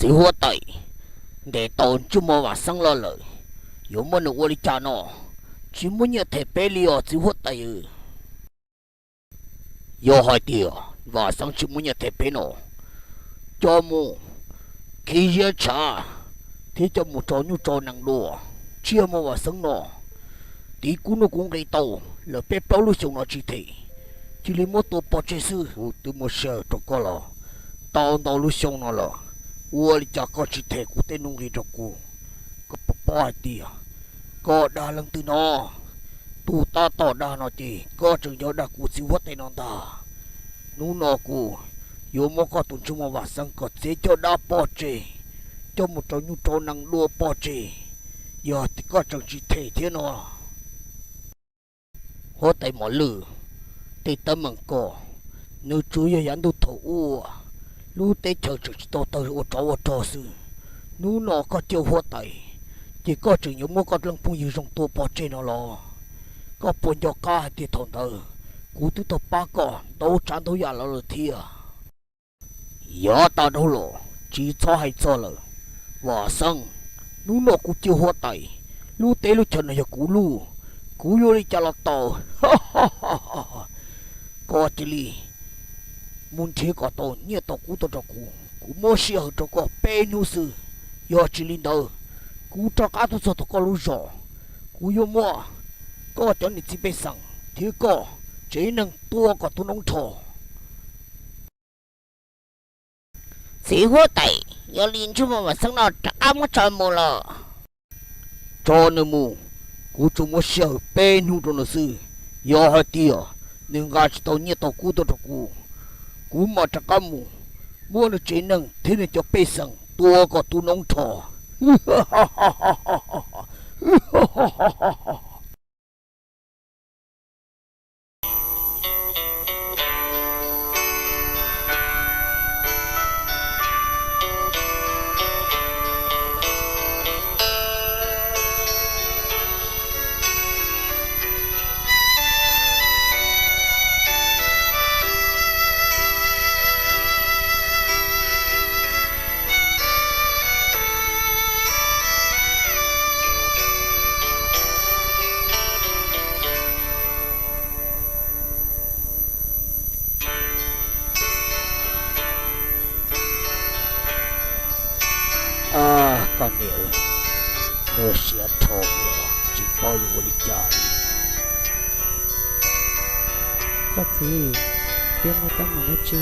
Txiv huab tais, ntes tau Ntsej Muag Vam Xeeb los lawm, yuav muab nws ua li cas no? Tsis muaj nyiaj them peb li os txiv huab tais. Yog hais tias Vam Xeeb tsis muaj nyiaj them peb no, coj mus khi ziab tshav thiab coj mus tso nyuj tso nees dua. Ntsej Muag Vam Xeeb no, tiv kuv nuj kuv nqi tau lawm peb plaub lub xyoo no tsis them, cia li muab tua pov tseg xwb. Kuv twb muaj sij hawm rau koj los tau ntau lub xyoo no lawm, ua li cas koj tsis them kuv tej nuj nqi rau kuv? Koj puas paub hais tias koj dag leej twg no? Tus tab tom dag no ces koj tseem yog dag kuv txiv huab tais no ntag. Hnub no kuv yuav muab koj tus Ntsej Muag Vam Xeeb kom txiav caj dab pov tseg, coj mus rau nyuj rau nees dua pov tseg, yog koj tseem tsis them thiab no. Huab tais Mos Lwj, tej teeb meem ko nws tsuas yog yav ntuj thaum ub, lub teb chaws tseem tsis tau tawg ua tsov ua rog xwb. Hnub no koj ciaj huab tais, ces koj tseem yuav muab koj leej phooj ywg zoo tua pov tseg no los? Koj puas nco qab hais tias thaum ntawd kuv twb tau pab koj ntau tsav ntau yam los lawm thiab? Yav tas dhau los tsis txhob hais txog lawm. Vam Xeeb, hnub no kuv ciaj huab tais, lub teb lub chaws no yog kuv lub, kuv yuav ua li cas los tau. Koj cia li mus nrhiav kom tau nyiaj tau kub tuaj rau kuv, kuv muab sij hawm rau koj peb hnub xwb. Yog tsis li ntawd, kuv rov qab tuaj txog tom koj lub zos, kuv yuav muab koj cov niam txiv pej xeem thiab koj tsev neeg tua kom tu noob nrho. Txiv huab tais, yog li Ntsej Muag Vam Xeeb no rov qab muab tso mus los? Tso nws mus, kuv tsuas muab sij hawm peb hnub rau nws xwb. Yog hais tias nws nqa tsis tau nyiaj tau kub tuaj rau kuv, kuv mam rov qab mus muab nws tsev neeg thiab nws cov pej xeem tua kom tu noob nrho. Koj niam, nws siav dhau, tsis paub yuav ua li cas li. Koj txiv, twb muaj teeb meem dab tsi,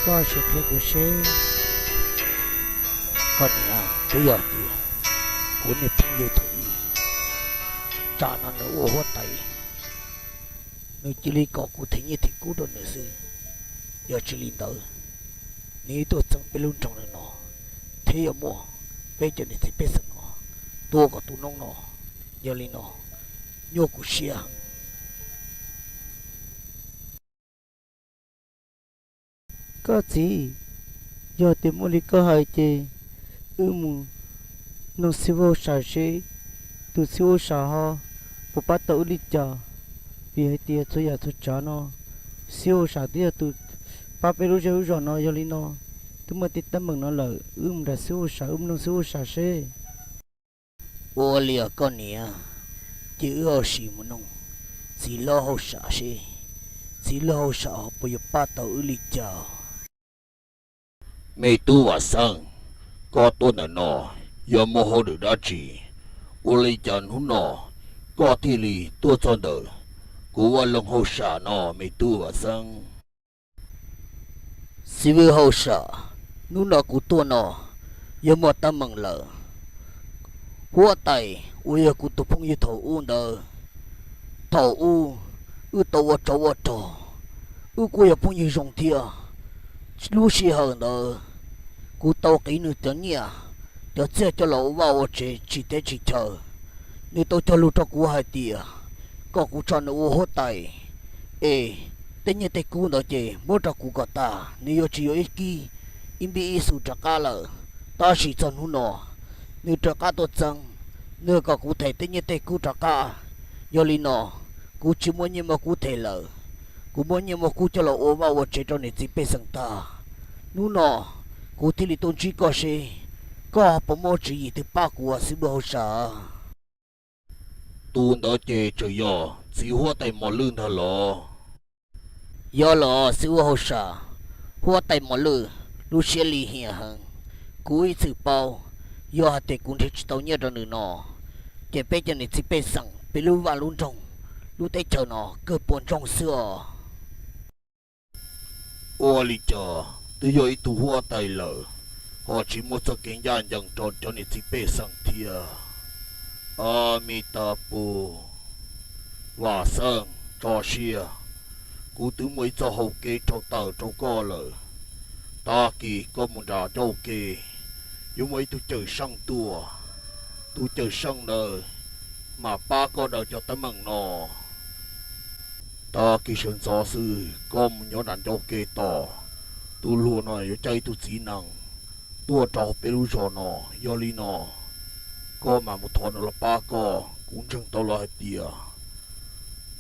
koj sim qhia kuv seb. Koj niam, twb yog tias kuv niag phooj ywg thaum ub, tsam no nws ua huab tais, nws cia li kom kuv them nyiaj them kub rau nws xwb. Yog tsis li ntawd, nws tuaj txeeb peb lub nroog no, thiab yuav muab peb cov niam txiv pej xeem no tua kom tu noob no. Yog li no, nyuaj kuv siab heev. Koj txiv, yog tias muaj li koj hais ces wb mus noog xib hwb hauj sam seb tus xib hwb hauj sam ho puas pab tau wb li cas. Vim hais tias txhua yam txhua tsav no xib hwb hauj sam twb yog tus pab peb lub zej lub zos no. Yog li no, twb muaj tej teeb meem no lawm, wb mus nrog xib hwb hauj sam, wb mus noog xib hwb hauj sam seb. Ua li os koj niam, ces wb ho sim mus noog txiv hlob hauj sam seb txiv hlob hauj sam ho puas yuav pab tau wb li cas. Me tub Vam Xeeb, koj tuaj ntawm no yog muaj hauj lwm dab tsi? Ua li cas hnub no koj thiaj li tuaj txog ntawm kuv vaj loog hauj sam no, me tub Vam Xeeb? Xib hwb hauj sam, hnub no kuv tuaj no yog muaj teeb meem lawm. Huab tais uas yog kuv tus phooj ywg thaum ub ntawd, thaum ub wb tau ua tsov ua rog, wb kuj yog phooj ywg zoo thiab. Lub sij hawm ntawd kuv tau qiv nws cov nyiaj cov txiaj coj los ua vaj ua tsev tsis teb tsis chaw. Nws tau cog lus rau kuv hais tias kom kuv tso nws ua huab tais, es tej nyiaj tej kub ntawd ces muab rau kuv kom tas, nws yuav tsis yuav ib kib ib npib ib xu rov qab lawm. Tab sis txog hnub no nws rov qab tuaj txeeb, nws kom kuv them tej nyiaj tej kub rov qab. Yog li no, kuv tsis muaj nyiaj muaj kub them lawm, kuv muab nyiaj muaj kub coj los ua vaj ua tsev rau niam txiv pej xeem tag. Hnub no kuv thiaj li tuaj ntsib koj seb koj puas muaj tswv yim twg pab kuv, xib hwb hauj sam. Tus ntawd ces tseem yog txiv huab tais mos lwj ntag los? Yog los xib hwb hauj sam, huab tais mos lwj lub siab lim hiam heev. Kuv ib txwm paub, yog hais tias kuv nrhiav tsis tau nyiaj rau nws no, ces peb cov niam txiv pej xeem peb lub vaj lub nroog, lub teb chaws no kawg puas ntsoog xwb os. Ua li cas twb yog ib tug huab tais lawm ho tsis muaj txoj kev ncaj ncees rau cov niam txiv pej xeem thiab? Amitabus, Vam Xeeb, tso siab, kuv twb muaj ib txoj hau kev rau tawm rau koj lawm. Tag kis koj mus nram ncauj ke, yuav muaj ib tug cawm seej tuaj. Tus cawm seej ntawd mam pab koj daws cov teeb meem no. Tag kis sawv ntxov xwb koj mus nyob nram ncauj ke tos, tus hluas no yuav caij ib tug txiv nees tuaj rau peb lub zos no. Yog li no koj mam mus thov nws los pab koj. Kuv ntseeg tau los hais tias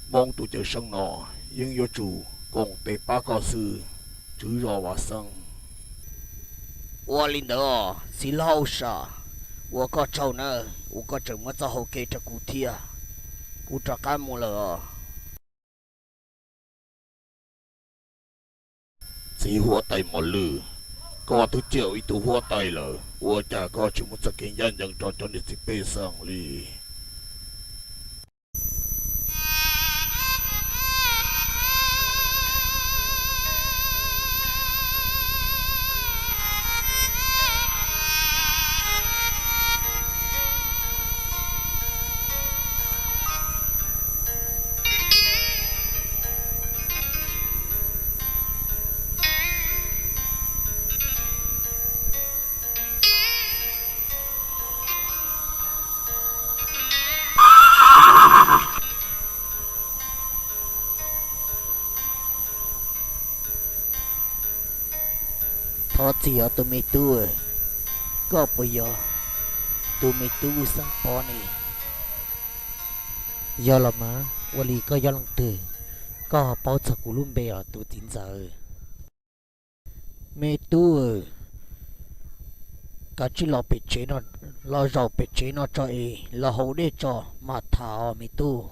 Hmoob tus cawm seej no yeej yuav tsum koom tes pab koj xwb, tswv zos Vam Xeeb. Ua li ntawd os txiv hlob hauj sam, ua koj tsaug nawb uas koj tseem muab txoj hau kev rau kuv thiab. Kuv rov qab mus lawm os. Txiv huab tais mos lwj, koj twb ciaj ua ib tug huab tais lawm ua cas koj tsis muaj txoj kev ncaj ncees rau cov niam txiv pej xeem li? Thov txim os tus me tub, koj puas yog tus me tub Vwj Xeeb Pov ne? Yog los mas, ua li koj yog leej twg, koj ho paub txog kuv lub npe os tus txiv ntxawm? Me tub, kav tsij los pem tsev no, los zaum pem tsev no tso es los haus dej tso mam tham os me tub.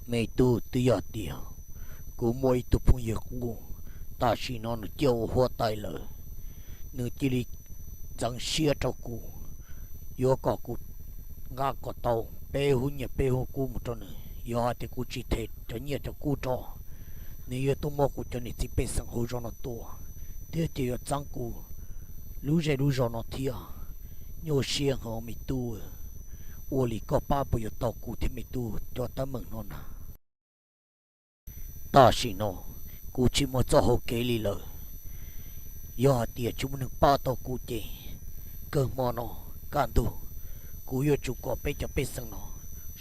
Me tub, twb yog tias kuv muaj ib tug phooj ywg qub, tam sim no nws ciaj ua huab tais lawm, nws cia li ntxeev siab rau kuv, yuav kom kuv nqa kom tau peb hub nyiaj peb hub kub mus rau nws. Yog hais tias kuv tsis them cov nyiaj cov kub rau, nws yuav tuaj muab kuv cov niam txiv pej xeem hauv zos no tua, thiab ces yuav txeeb kuv lub zej lub zos no thiab. Nyuaj siab heev me tub, ua li koj pab puas yuav tau kuv thiab me tub cov teeb meem no na? Tam sim no kuv tsis muaj txoj hau kev li lawm. Yog hais tias tsis muaj neeg pab tau kuv ces kawg hmo no kaj ntug kuv yuav tsum kom peb cov pej xeem no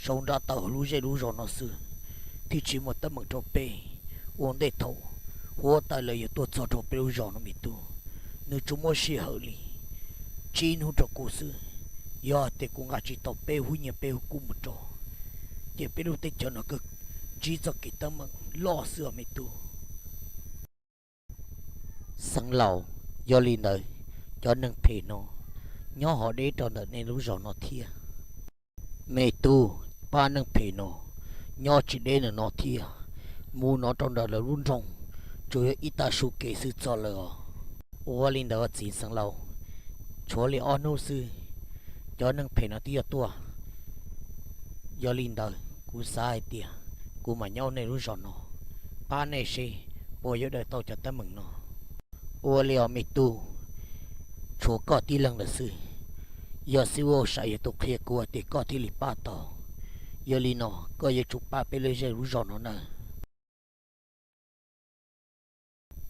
sau nrab tawm lub zej lub zos no xwb, thiaj tsis muaj teeb meem rau peb. Ua ntej thaum huab tais lawv yuav tuaj txog rau peb lub zos no me tub, nws tsuas muab sij hawm li tsib hnub rau kuv xwb. Yog hais tias kuv nqa tsis tau peb hub nyiaj peb hub kub mus rau, ces peb lub teb chaws no kawg ntsib txoj kev teeb meem loj xwb os me tub. Xeev laus, yog li ntawd cov neeg phem no nyob ho deb rau ntawm nej lub zos no thiab. Me tub, pab neeg phem no nyob tsis deb ntawm no thiab, mus no rau ntawm lawv lub nroog tsuas yog ib tag su kev xwb txog lawm os. Ua li ntawd txiv xeev laus, tshuav li ob hnub xwb cov neeg phem no twb yuav tuaj. Yog li ntawd kuv xav hais tias kuv mam nyob nej lub zos no pab nej seb puas yuav daws tau cov teeb meem no. Ua li os me tub, tshuav koj tib leeg lawm xwb. Yog xib hwb Hauj Sam yog tus qhia kuv hais tias koj thiaj li pab tau. Yog li no koj yuav tsum pab peb lub zej lub zos no nawb.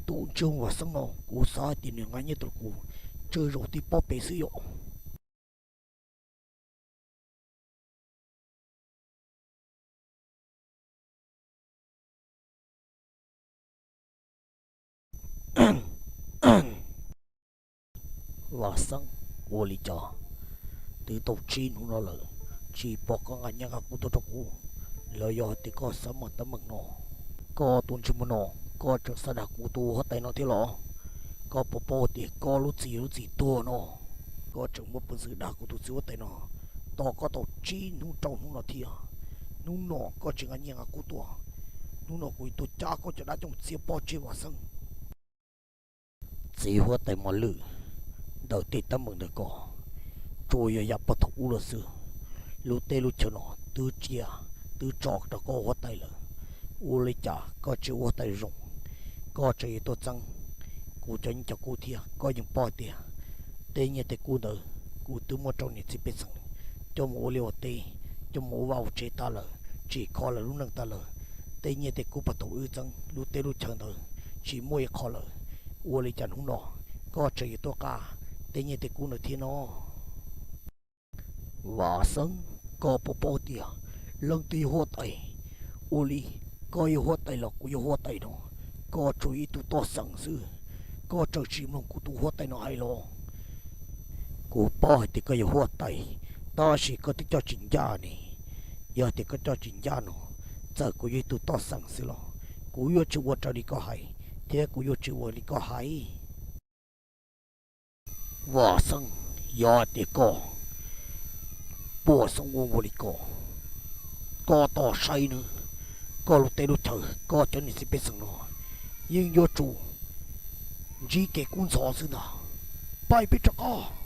Tus ntsej muag Vam Xeeb no kuv xav hais tias nws nqa nyiaj rau kuv tsawg zaus tib pob pem xwb yom. Vam Xeeb, ua li cas twb tau tsib hnub no lawm tsis pom koj nqa nyiaj nqa kub tuaj rau kuv, los yog hais tias koj xav muaj teeb meem no? Koj tus ntsej muag no, koj tseem xav dag kuv tus huab tais no thiab los? Koj puas paub tias koj lub txim yog lub txim tuag no? Koj tseem muaj peev xwm dag kuv tus txiv huab tais no tos koj tau tsib hnub rau hnub no thiab. Hnub no koj tsis nqa nyiaj nqa kub tuaj, hnub no kuv yuav tuaj cab koj cov dab coj mus txiav pob tseg Vam Xeeb. Txiv huab tais Mos Lwj, ntawm tej teeb meem ntawm koj, tsuas yog yam pog thaum ub lawm xwb. Lub teb lub chaw no twb tso, twb tso rau koj ua huab tais lawm, ua li cas koj tsis ua huab tais zoo? Koj tseem yuav tuaj txeeb kuv cov nyiaj cov kub thiab. Koj yeej paub tias tej nyiaj tej kub ntawd kuv twb muab rau niam txiv pej xeem coj mus ua liaj ua teb, coj mus ua vaj ua tsev tag lawm, tsim kho lawv lub neej tag lawm. Tej nyiaj tej kub pog thaum wb txeeb lub teb lub chaw ntawd tsis muaj ib qho lawm, ua li cas hnub no koj tseem yuav tuaj nqa tej nyiaj tej kub ntawd thiab no? Vam Xeeb, koj puas paub tias leej twg yog huab tais? Ua li koj yog huab tais los kuv yog huab tais no, koj tsuas ib tug toj xeem xwb, koj tseem tsis mloog kuv tus huab tais no hais los? Kuv paub hais tias koj yog huab tais, tab sis koj twb coj tsis ncaj ne. Yog tias koj coj tsis ncaj no, txawm kuv yog ib tug toj xeem xwb los kuv yuav tsis ua raws li koj hais, thiab kuv yuav tsis ua li koj hais. Vam Xeeb, yog tias koj puas xeeb ua ua li ko, koj tos saib nawb, koj lub teb lub chaw, koj cov niam txiv pej xeem no yeej yuav tsum ntsib kev kub ntxhov xwb ntag. Pab peb rov qab.